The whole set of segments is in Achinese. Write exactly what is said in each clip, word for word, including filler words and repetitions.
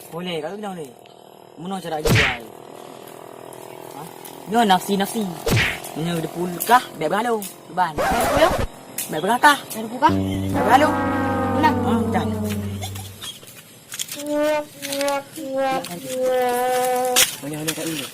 Boleh, kalau kena boleh. Meunoe cara jual. Ha? Nyoe nafsi-nafsi. Nyoe deupul kah, bèk beuhalo. Ban. Bèk beuhalo. Bèk beuhalo kah? Bèk beuhalo. Ulang. Hmm, dah. Banyak-banyak kat dulu.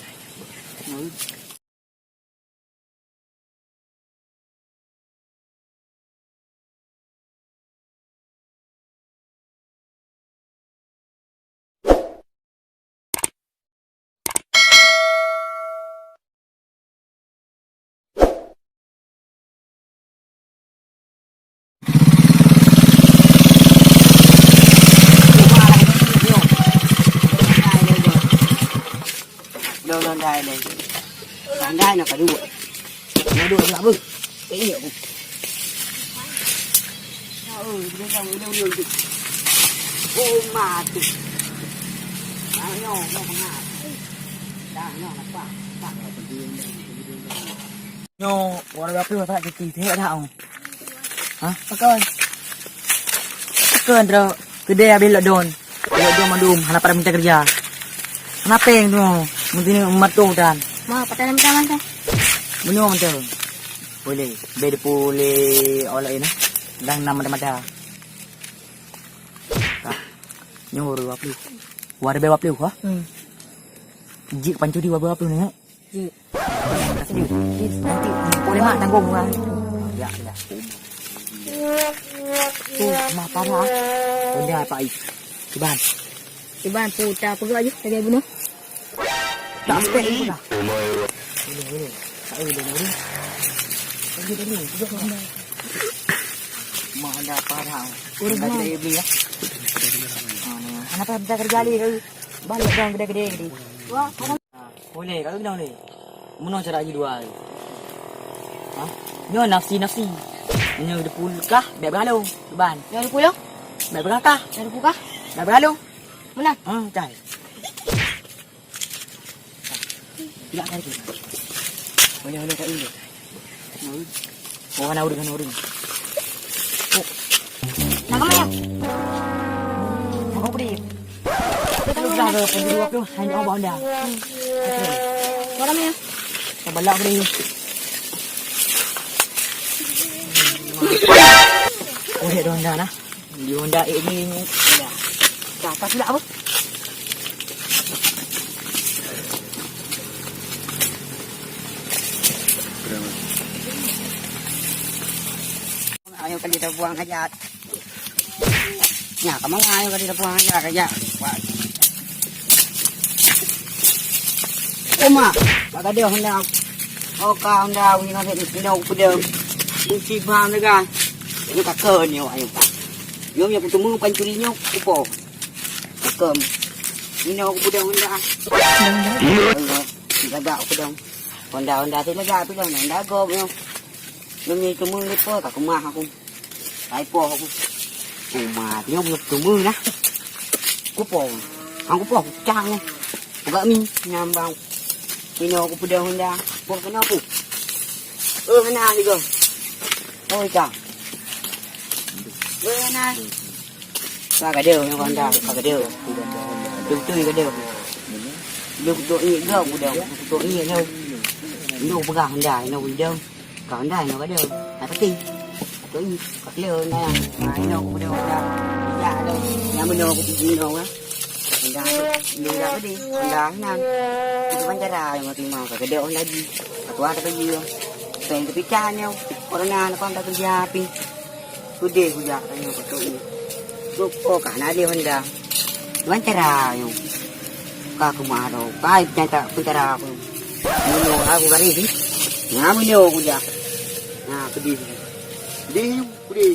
Lôn lôn dai lé. Pandai na ka duek. Na duek pula beuh. Eh, iya, beuh. Oh, dia tahu dia ulun tu. Oh, mati. Dah nyoe, nyoe pengat. Dah nyoe, nampak. Nampak. Nyoe, warga tu tak cuti. Tengok dah, oh. Ha? Pakon? Pakon, bro. Keudè habéh lockdown. Lockdown mandum, hana padan mita keureuja. Hana péng tu, meuntini meumatong dan. Ma, padan mita mantong? Meunyoe mantong. Boleh. Bèk deupulé awak laén, ah. Dan nam mata-mata. Tah. Nyoe dua puluh. Dua ribèe dua puluh, ha? Hmm. Jeuet pancuri dua ribèe dua puluh ni, eh? Jeuet. Nanti, boleh mak tanggung, ha? Ya, ya. Tu, mah parah. Honda, Pak Ais. Kiban. Kiban, puta peugah je, lagi bunuh. Tak aspek pun dah. Boleh, boleh. Tak boleh, boleh, boleh. Lagi tadi, tiga puluh. Mak anda parah. Urus dah mak. Kita beli, ya. Ha, ni. Kenapa kita kerja lagi? Balik dong, gede-gede, gede. Wah, boleh, kalau kena boleh. Meunoe cara jidua. Ha? Nyoe nafsi-nafsi. Nyoe deupul kah, bèk beuhalo. Ban. Nyoe deupul yo? Bèk beuhalo kah? Nyoe deupul kah? Bèk beuhalo. Meunan. Ha, cai. Tidak ada tu. Banyak-banyak kat dulu. Oh, hana ureueng, hana ureueng. Oh. Nak kemana? Nak kemana? Kita udah ke pukul dua puluh, hanya abang dah. Mana ya? Kita balak beri. Oh, ya, dah, dah, nah. Di Honda ini, ini. Ya. Dah, tak silap apa? Ayo kali tabuang hajat. Nya, kamu ayo kali tabuang hajat, hajat. Oma, bak gadoh Honda. Oh, ka Honda, bunyi nasib ni, pindah aku pedang. Kunci bang lega. Ini kakak ni, awak ni. Nyoe nyang kuteumé pancuri nyoe kupo. Takam. Inoe kupudong Honda. Honda. Gagak kupudong. Honda, Honda tu lega pudong. Honda gob nyoe. Lôn nyoe teumé leupah ka keumah aku. Ka ipoh aku. Uma nyoe belum teumé nah. Kupo. Aku poh kucang nyoe. Pegak mi nyambang. Inoe kupudong Honda. Poh kena aku. Oh, hana juga. Oh, ika. Oh, hana. Ka gadeuh nyoe Honda, ka gadeuh. Beutôi gadeuh. Lôn kutok ié gop udong, kutok ié nyoe. Nyoe peugah Honda, nyoe udong. Ka Honda nyoe gadeuh. Ka pati. Kutok ié, ka kleu Honda. Ha, nyoe udong Honda. Ya, ada. Nyang meunoe kupi nyoe, eh. Honda, Honda tadi. Honda nan. Itu kan cara yang terima. Ka gadeuh Honda ji. Ka tuah tapi ji. Peng kepican nyoe. Corona, nak kau tak kerja api. Udeh kujak tanyoe keu Tok Nyoe. Tok, oh, ka na lé Honda. Wan cara nyoe. Ka keumarô, ka nyata peutara aku. Nyoe aku garéh ni. Nah, meunyoe kujak. Nah, pedih. Pedih, pedih.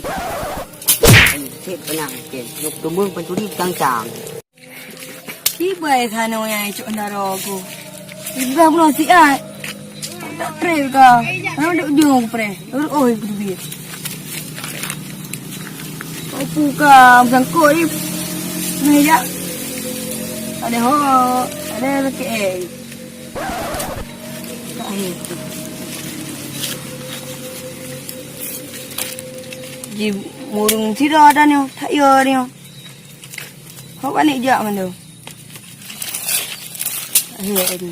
Cek benang, cek. Nyoe keumbung pencuri cang-cang. Kibai kanoe nyang icok Honda droe ku. Ibah bunoe siat. Tak trel ka. Hana dek ujong ku preh. Ureueng oi ku teubiet. Opu ka beusangkot ih. Meh jak. Ada ho, ada laki eh. Tak hei. Ji murung sira dah nyoe, tak ya nyoe. Hok panik jak mandum. Hek ni.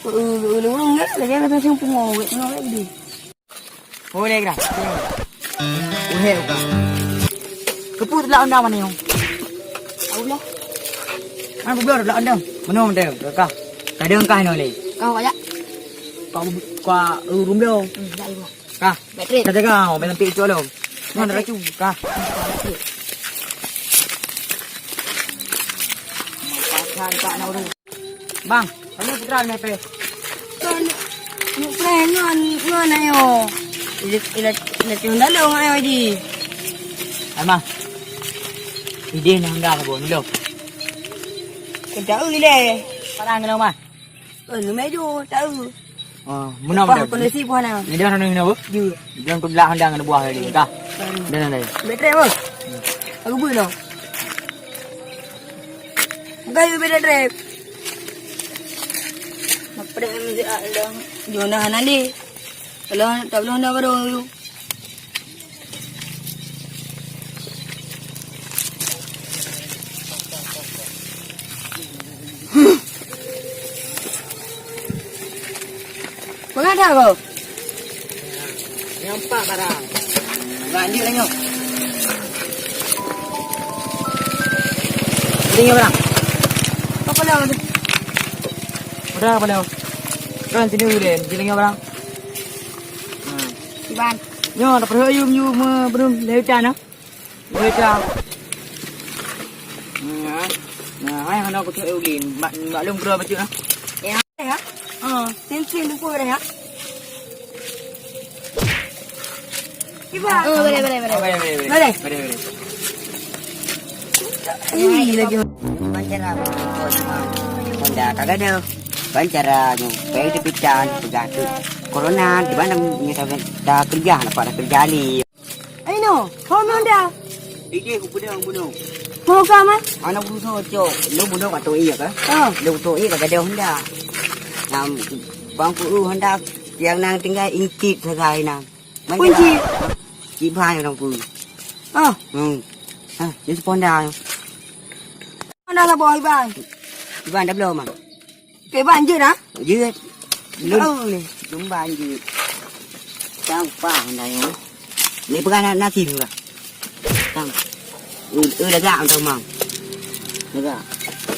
Ureueng-ureueng lagèe kata sing pungo, ureueng pungo lagèe gede. Oh, lé geura. Uhé uka. Keupeue teulak anda mana nyoe? Tahu lah. Mana bubloe teulak anda? Meunoe mantong, ka. Kadang kah nyoe lé. Kau kaya. Kau, kau, uh, rumblo. Hmm, dah, iya. Kah. Baik trip. Kata kau, main nanti itu lo. Mana racu? Kah. Pasan tak nak urus. Bang, ayo putra ni pe. Kon, ni pre ngon, ngon ayo. Ila, ila, ila tiun dalam ayo ji. Ama. Ide nang dah bo, ni lo. Kejauh ile. Parang kena mah. Oh, ni meju, tahu. Oh, meunan. Pah, kondisi pah na. Ni dah nang ni apa? Ju. Jangan tu lah handang ada buah tadi, kah? Dah, dah, dah. Baterai apa? Aku bui no. Bukan you beda trip. Apa dah mesti ada. Jona hana ni. Kalau tak belum dah baru. Peugah dah ko. Nyang empat barang. Lanjut lah nyoe. Ini barang. Apa dah tu? Udah apa dah? Kan sini udah, sini barang. Nah. Iban. Nyoe, tak perlu yum yum, eh, belum dari hutan, ah. Dari hutan. Nah, nah, hai hana aku cek ulin. Mak, maklum keluar bacut, ah. Ya, ya. Ah, sin-sin tu pun ya. Iban. Oh, boleh, boleh, boleh. Oh, boleh, boleh, boleh. Boleh. Boleh, boleh. Ih, lagi. Bancara, Honda kagak ada. Bancara nyoe, payah tepitan, peugah tu. Corona, di mana kita, kita kerja, dapat kerja ni. Ai no, ho Honda. Ide ku peudong bunoe. Mau ka mah? Anak buso cok, lo bunoe ka to'i ka? Oh. Lo to'i ka gadôh Honda. Nam bang ku Honda yang nang tinggal incit sagai nang. Kunci. Cik bai orang pun. Oh. Hmm. Ah, ni Honda. Honda lah boh Iban. Iban dah belum, Mang. Keu ban jeuet, ha? Jeuet. Lôn, oh, ni. Lôn ban jeuet. Sang pah dah nyoe. Ni peugah na, nasi ni lah. Sang. Eh, eh, lagak tu, Mang. Lagak.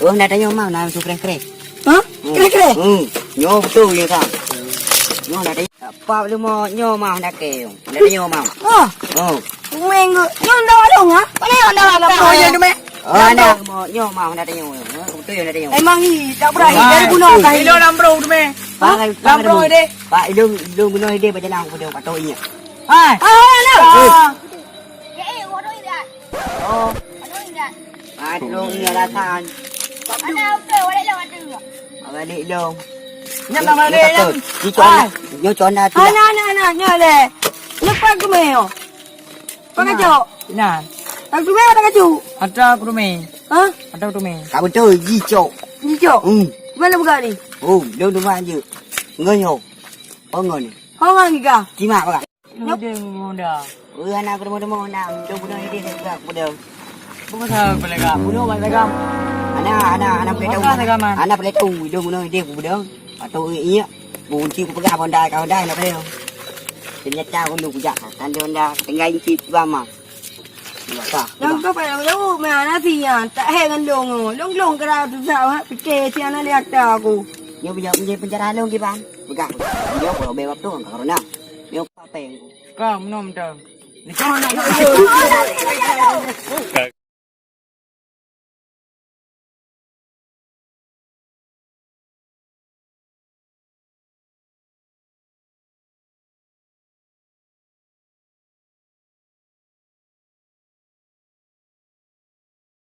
Oh, nak tanya, Mang, nak su kreh-kreh. Ha? Hmm. Kreh-kreh? Hmm. Nyoe betul ya, Sang. Nyoe nak tanya. Apa lu mau nyoe, Mang, nak ke? Nak tanya, Mang. Oh. Oh. Minggu. Nyoe dah warung, ha? Mana dah warung? Oh, ya, tu, Mek. Oh, ada. Nyoe mah nak tanya. Betul ya nak tanya. Emang ni tak berani dari bunuh kah? Ilo lam bro tu meh. Lam bro deh. Pak, ilung, ilung bunuh dia baca nang bunuh patau iya. Hai. Ah, ya. Oh. Ah, ilung ni alasan. Mana udah balik long ada. Balik long. Nyam nama dia. Ni cona. Nyo cona tu. Ana, ana, ana, nyo le. Lepas ke meh. Pakacok. Nah. Tak kuteumé, tak kacok. Ata kuteumé. Ha? Ata kuteumé. Ka beutôi, jicok. Jicok? Hmm. Mana buka ni? Oh, dia tu mak je. Ngon yo. Oh, ngon ni. Ho ngon giga. Timak bak. Nyok. Dia Honda. Oh, anak kuteumé-teumé, anak. Dia budak ini, dia budak budak. Bukan salah pelegam. Bunuh bak pelegam. Anak, anak, anak pelegam. Bukan pelegam, ah. Anak pelegam. Dia bunuh dia budak. Atau iya. Bunci kupeugah Honda, ka Honda, nak pelegam. Ternyata ulu kujak. Kan dia Honda, tinggal isi bama. Nyang ka payah jauh, meuhana si nyan, tak hai ngon lôn, lôn, lôn keu dah susah, ha, pike si anak lihat aku. Nyoe punya, punya penjara lôn kiban. Peugah. Nyoe kalau bebas tu, ka corona. Nyoe apa yang. Ka, meunong dah. Ni kau nak.